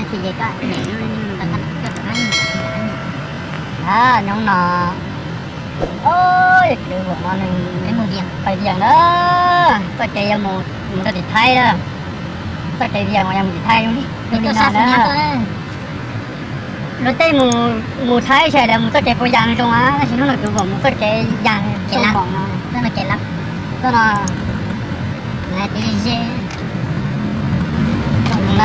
Ces koj, nyob no, o, yog kwv Vuam no nws pais Vias na, txoj kev yuav mus rau tim Thaib na, txoj kev Vias uas yog mus tim Thaib zoo li no na. Luag tej mus Thaib sawv daws mus txoj kev puas yas zoo na, tab sis hnub no kwv Vuam mus txoj kev yas zoo mos no. Txoj no, txoj no na.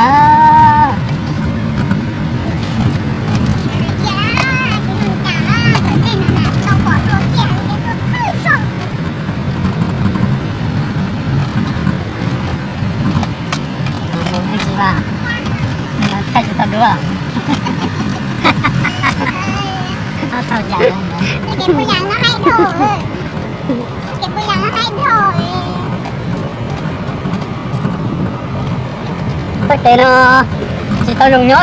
Thaij tsis tau duab. Tau cas lawm. Txoj kev no tsis tau zoo nyob.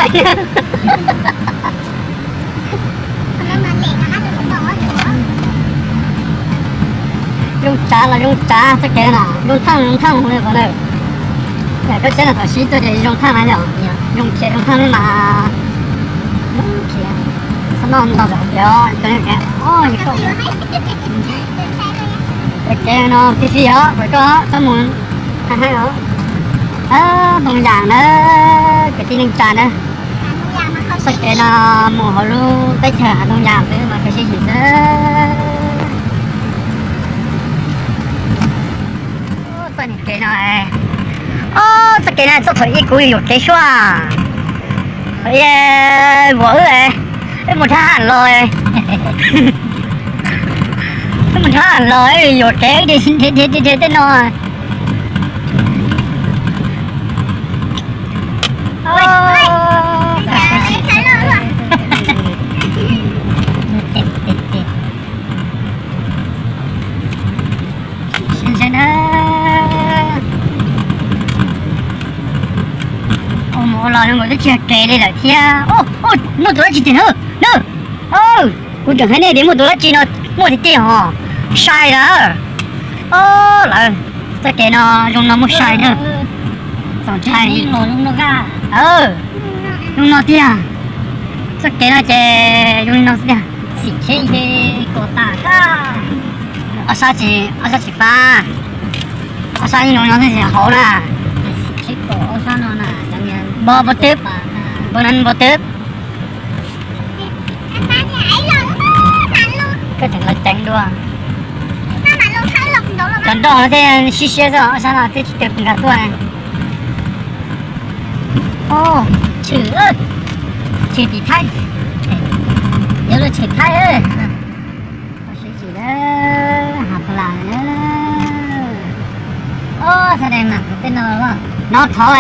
Zoo tsav los zoo tsav txoj kev na, zoo thaaj zoo thaaj li qhov na. Koj saib no thaum sib tuaj ces zoo thaaj na yom, zoo khiav zoo thaaj li mas. Zoo khiav, txhob noj ntau zog khiav, txoj kev no fij fij os, pom koj txhob mus hab hab os. Ntoo yas na, kwv tij neej tsa na. Txoj kev no mus hauv lub teb chaws hav ntoo yas xwb mas kho siab yim xwb. Txoj kev no, o, txoj kev no txoj thaum ub kuv yuam kev suab. Thaum ub Vuam wb, wb mus thab ham los, wb mus thab ham los yuam kev dhia dhia dhia tej no. Mus ua los zoo nkaus twb tsis yog kev li lawm thiab. Muaj tus dab tsi tiag na? Na, kuv tseem hais nej tias muaj tus dab tsi no, muaj tiag tiag hos. Sai lawm. Lawv, txoj kev no zoo no muaj sai na. Txaus ntshai. Zoo no tiag. Txoj kev no ces zoo li no xwb tiag. Xim tsheb kom tas kab. Ob sab tsis, ob sab tsis fab. Ob sab yeej zoo no xwb, hauv na. Npau twb, npau twb. Koj tseem los ceev dua. Cov nroj no thiaj sib siab xwb, ob sab no twb tsis tau nkag tuaj. Tshwm, tshwm tim Thaib, yuav luag tshwm Thaib. Sib tsis, hav plas. Ob, sab dais mam kuv tej no, no thov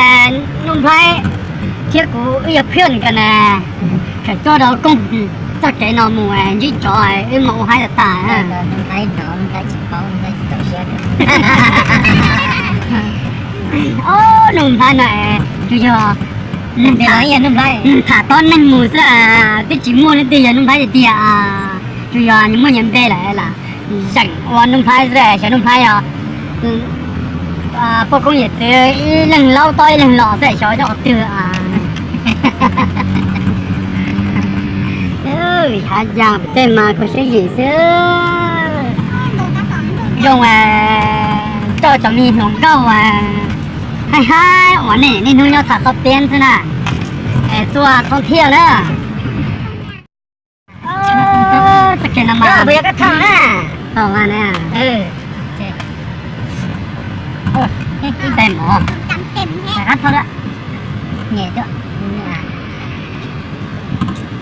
Nuj Nplhaib thiab kuv wb yog phiaj kawg na, tseem coj rau koog txoj kev no mus ntsib tsov wb mam ua haib tas tas. Ob, Nuj Nplhaib no tsuas yog, tham tau neeg mus xwb, twb tsis muaj leej twg yog Nuj Nplhaib tiag tiag. Tsuas yog nyias muaj nyias npe lawm, zeem ua Nuj Nplhaib xwb, xyov Nuj Nplhaib yog poj koob yawm txwv ib leeg laub tob ib leeg los xwb, xyov yog qhov twg. Hav yas tej mas kho siab zim xwb. Zoo, coj cov me hluas nkauj haib haib uas nej niaj hnub nyob tham qhob piab xwb na, es tuaj thoob thiaj na. Txoj kev no mas, ntej mov, qab thoob,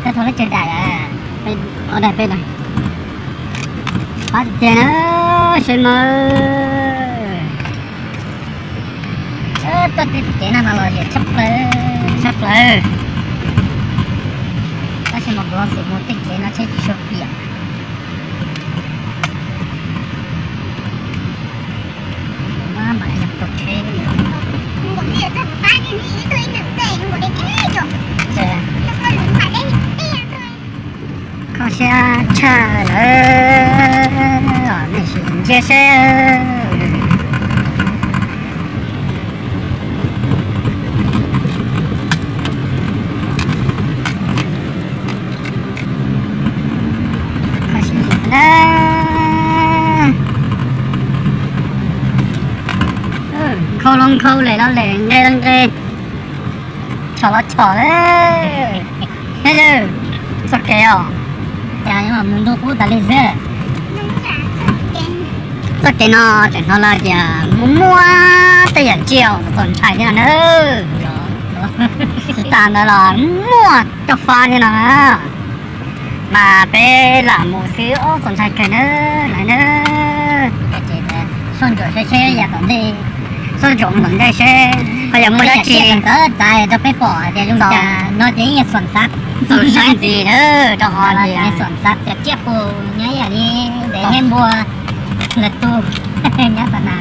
koj thoob lub tswv daim, daim peb na, pab tiag tiag na, seb mas. Tuaj tej kev no mas lom zem tshaj plaws, tshaj plaws. Tab sis mas kuv xav mus tej kev no tsheb tsis tshua piam. Kho siab tshaj lawm, nej sim ntsia seb. Khau lem los lem, nqe los nqe, chom los chom. Txoj kev os, cas mus ntuj qub tas li xwb. Txoj kev no tseem hnov lawv tias muaj muaj tej yam tsiaj txaus ntshai thiab no na. Tsis tas ntawd los muaj cov fab thiab no na. Mas peb lam mus xwb os, txaus ntshai kawg na, lawv na. Soj ntsuam seb seb yam tom ntej, soj ntsuam mus tom ntej seb ho yog muaj dab tsi txav rau peb pom hais tias zoo cas no ces yeej xuam xav, txaus ntshai ntxiv na, rau qhov tias xuam xav tias tsiaj qus nyob yam li ntev neb npua lawv tu nyob tom na.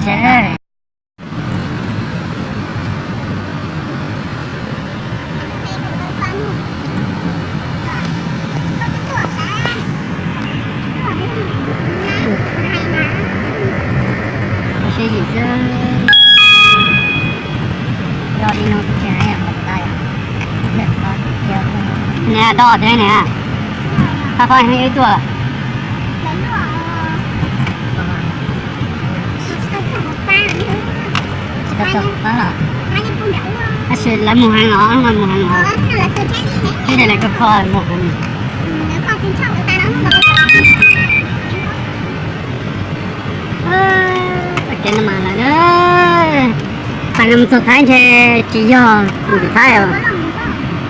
Seb yim xwb. Nws do thiab nws, qab qab ib tuaj. Tab sis lawv mus heev los, lawv mus heev los, ib daim lawv kho kho mus heev. Txoj kev no mas lawm, tas mus txog Thaib ntshe tsis yog mus Thaib,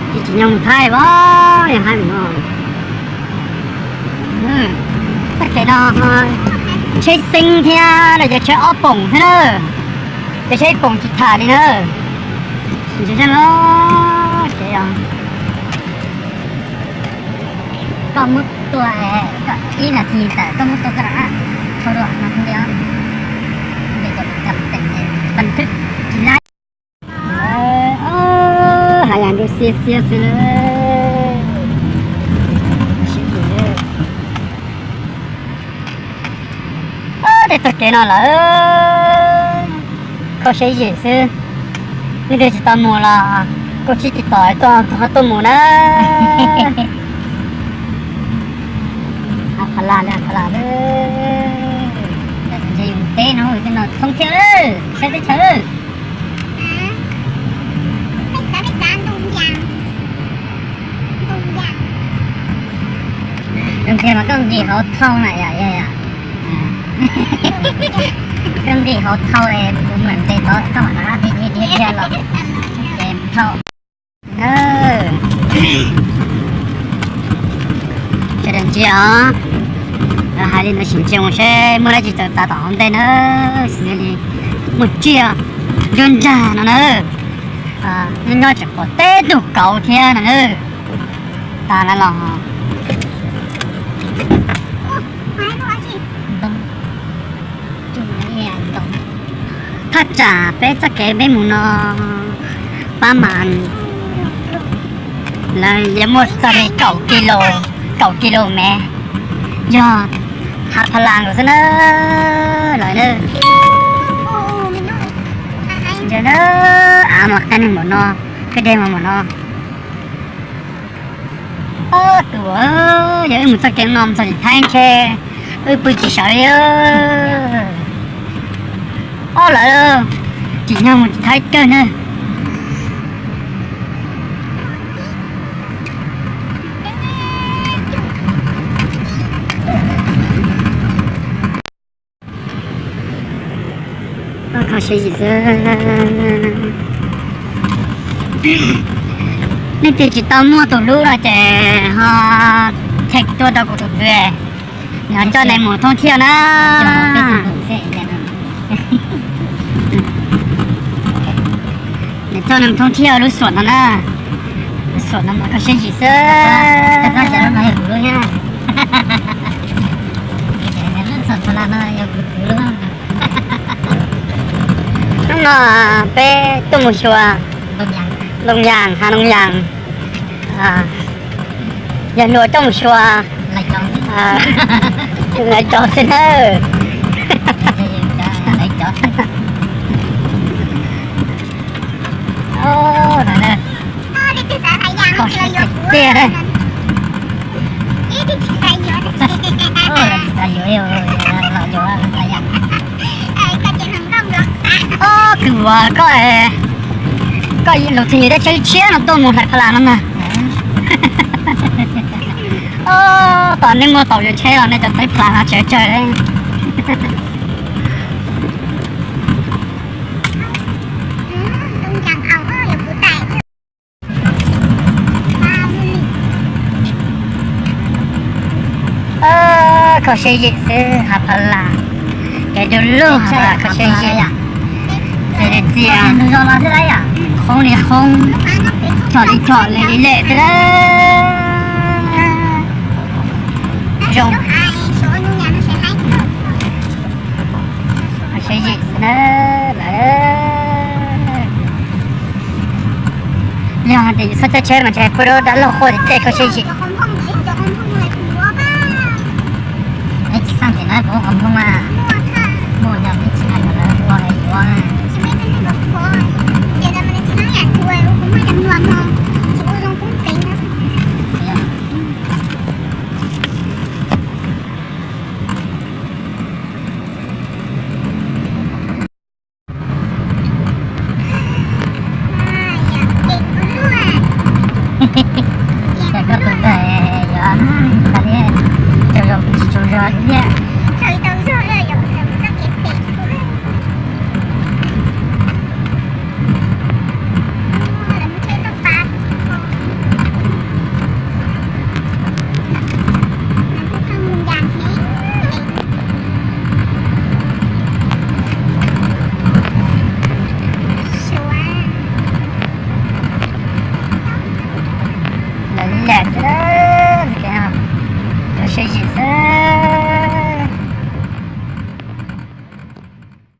tsis tsis yog mus Thaib os, yog Thaib mus no. Txoj kev no tsheb xeeb thiab los yog tsheb ob poom thiab na, ces tsheb ib poom tsis tham li na. Tsis tsis zeej os, kev os. Koj muab tua, koj ib nas this tawm koj muab tua koj rov qab thau dua no thiaj li, tsis laib. Hav yam ntuj xiab xiab xwb na. Tej txoj kev no lawm, kho siab zim xwb. Leej twg tsis tau mus los kuj tsib tis tom tuaj, tuaj mus na. Pha la, pha la, ntshe yus teb no thoob thiab, saib teb chaws. Zoo tiag mas koj nqis hauv thau na yom, yog yom. Koj nqis hauv thau es kuv mam ntes tod koj mam rov qab dhia dhia dhia los ces thau. Sawv daws ntsia os, hais li no sim ntsia mus seb muaj dab tsi txawv txav tom hauv ntej na, xws li muaj tsiaj nruab nrag no na, nyob nyob tseem pom teb tug kauv thiab no na. Tas na los thaj tsam peb txoj kev peb mus no pab mas lawv yuav muaj txog li kaum kis lus, kaum kis lus me, yog hav pha las nkaus xwb na. Lawv ntsia na, av mas qab neeg npaum no, kwj deg mas npaum no. Ob tug, yog wb mus txoj kev no mus txog tim Thaib ntshe wb pw tsis sawv li. Ob lawm, tsim nyog mus tim Thaib kawg na. Kho siab zim xwb. Leej twg tsis tau muaj tus hlub no ces ho cheem tuaj rau kuv tus twg, nws coj nej mus thoob thiaj na. Nws coj nej mus thoob thiaj lub xuam no na. Lub xuam no mas kho siab zim xwb. Hnub no peb tuaj mus xyuas Ntoos Yaas, hav Ntoos Yaas. Yog luag coj mus xyuas, lawv cov xwb na. Tiag. Ua koj, koj lug txug yus teb tsheb tshiab no tuaj mus hlais Pha Las no na. Tom nej muaj tau yuav tsheb los nej cov teb Pha Las no tsawg tsawg. Kho siab zim xwb hav Pha Las, kev du lug, kho siab zim. Txias li txias, qhoob li qhoob, tsom li tsom, lem li lem xwb na. Zoo. Kho siab zim xwb na lawm. Yog hais tias yus txhob caij tsheb mas ntshe kuj dab laug quaj tiag tiag, kho siab zim. Neb tsis xav tias neb puas ua qhov nphooj mas, muaj yog neb tsis hais mas lawv ua yuav. Yog koj tus ntxhais yog tas li, tsaug zog tsis tsaug zog thiab. Lawv lam xwb na,